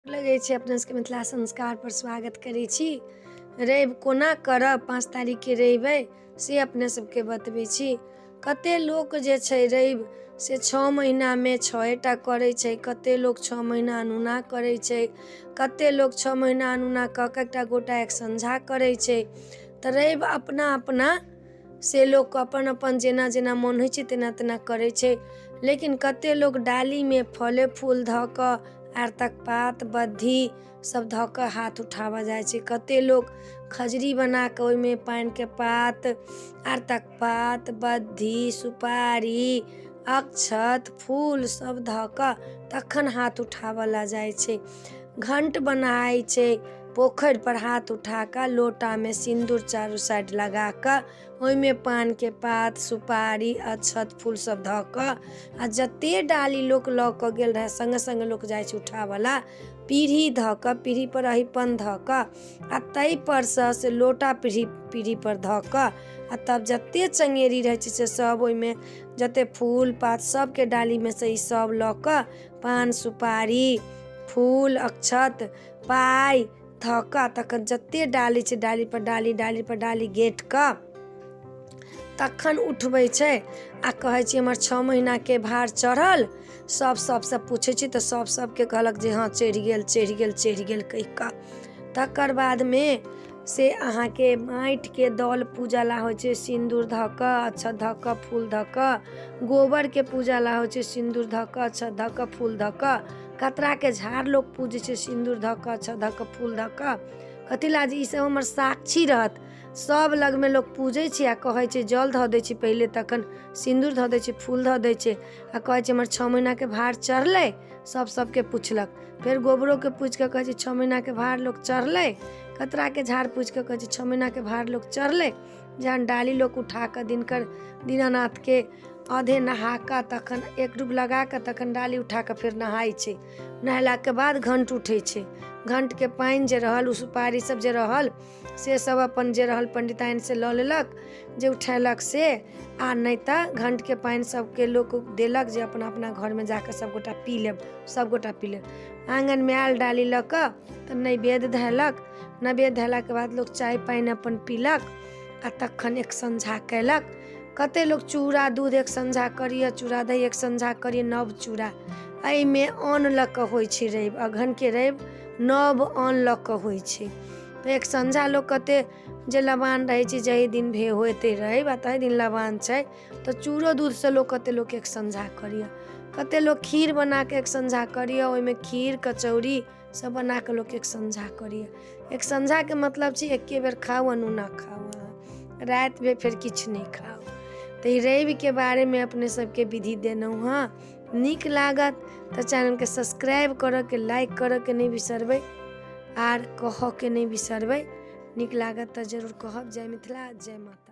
लगै छै अपना सबके मिथिला संस्कार पर स्वागत करै छी। रवि कोना करब, 5 तारीखके रवि अइ से अपने सबके बतबै छी। कते लोक जे छै रवि से 6 महीनामे 6टा करै छै, कते लोक 6 महीना अनूना करै छै, कते लोक 6 महीना अनूना कऽ कऽ एकटा गोटा एक संझा करै छै। तऽ रवि अपना अपना से लोक अपन अपन जेना जेना मोन होइ छै तेना तेना करै छै। लेकिन कते लोक डालीमे फले फूल धऽ कऽ आरतक पात बद्धी सब धऽ कऽ हाथ उठाबऽ जाइ छै। कते लोक खजरी बना कऽ ओहिमे पानिके पात, आरतक पात, बद्धी, सुपारी, अक्षत, फूल सब धऽ कऽ तखन हाथ उठाबऽ लए जाइ छै। घंट बनाइ छै, पोखरि पर हाथ उठा कऽ लोटामे सिन्दूर चारू साइड लगा कऽ ओहिमे पानके पात, सुपारी, अक्षत, फूल सब धऽ कऽ आ जते डाली लोक लऽ कऽ गेल रहै सङ्गे सङ्गे लोक जाइ छै उठाबऽ पीढ़ी धऽ कऽ, पीढ़ी पर अहिपन धऽ कऽ आ ताहि परसँ से लोटा पीढ़ी पर धऽ कऽ आ तब जते चङ्गेरी रहै छै से सब ओहिमे जते फूल पात सबके डालीमे से ई सब लऽ कऽ पान, सुपारी, फूल, अक्षत, पाइ धऽ कऽ तखन जते डाली छै डाली पर डाली, डाली पर डाली गेट कऽ तखन उठबै छै आ कहै छै हमर 6 महीनाके भार चढ़ल। सब सबसँ पूछै छै तऽ सब सबके कहलक जे हँ चढ़ि गेल, चढ़ि गेल, चढ़ि गेल कहि कऽ। तकर बादमे से अहाँके माटिके दौल पूजा ला होइ छै, सिन्दूर धऽ कऽ, अक्षत धऽ कऽ, फूल धऽ कऽ। गोबरके पूजा ला होइ छै, सिन्दूर धऽ कऽ, अक्षत धऽ कऽ, फूल धऽ कऽ। कतराके झाड़ लोक पूजै छै, सिन्दूर धऽ कऽ, अक्षत धऽ कऽ, फूल धऽ कऽ। कथी ला जे ईसब हमर साक्षी रहत। सब लगमे लोक पूजै छै आ कहै छै जल धऽ दै छै पहिले, तखन सिन्दूर धऽ दै छै, फूल धऽ दै छै आ कहै छै हमर 6 महीनाके भार चढ़लै। सब सबके पुछलक, फेर गोबरोके पूछि कऽ कहै छै 6 महीनाके भार लोक चढ़लै। कतराके झाड़ पूछि कऽ कहै छै 6 महीनाके भार लोक चढ़लै। जहन डाली लोक उठा कऽ दिनकर दीनानाथके आधे नहा कऽ तखन एक डूब लगा कऽ तखन डाली उठा कऽ फेर नहाइ छै। नहेलाके बाद घंट उठै छै। घंटके पानि जे रहल, ओ सुपारी सब जे रहल से सब अपन जे रहल पंडिताइन से लऽ लेलक जे उठेलक से, आ नहि तऽ घंटके पानि सबके लोक देलक जे अपना अपना घरमे जाकऽ सबगोटा पी लेब, सबगोटा पी लेब। आँगनमे आयल डाली लऽ कऽ तऽ नैवेद्य धयलक। नैवेद्य धयलाके बाद लोक चाय पानि अपन पीलक आ तखन एक संझा कयलक। कते लोक चूड़ा दूध एक संझा करैए, चूड़ा दही एक संझा करैए, नव चूड़ा। एहिमे अन्न लऽ कऽ होइ छै रवि, अगहनके रवि नव अन्न लऽ कऽ होइ छै। तऽ एक संझा लोक कते जे लबान रहै छै जाहि दिन भे होइते रवि आ ताहि दिन लबान छै तऽ चूड़ो दूधसँ लोक कते लोक एक संझा करैए। कते लोक खीर बना कऽ एक संझा करैए, ओहिमे खीर कचौड़ी सब बना कऽ लोक एक संझा करैए। एक संझाके मतलब छै एके बेर खाउ अनूना खाउ, अहाँ रातिमे फेर किछु नहि खाउ। तऽ ई रविके बारेमे अपने सबके विधि देलहुँ हँ। नीक लागत तऽ चैनलके सब्सक्राइब करऽके, लाइक करऽके नहि बिसरबै आर कहऽके नहि बिसरबै। नीक लागत तऽ जरूर कहब। जय मिथिला, जय माता।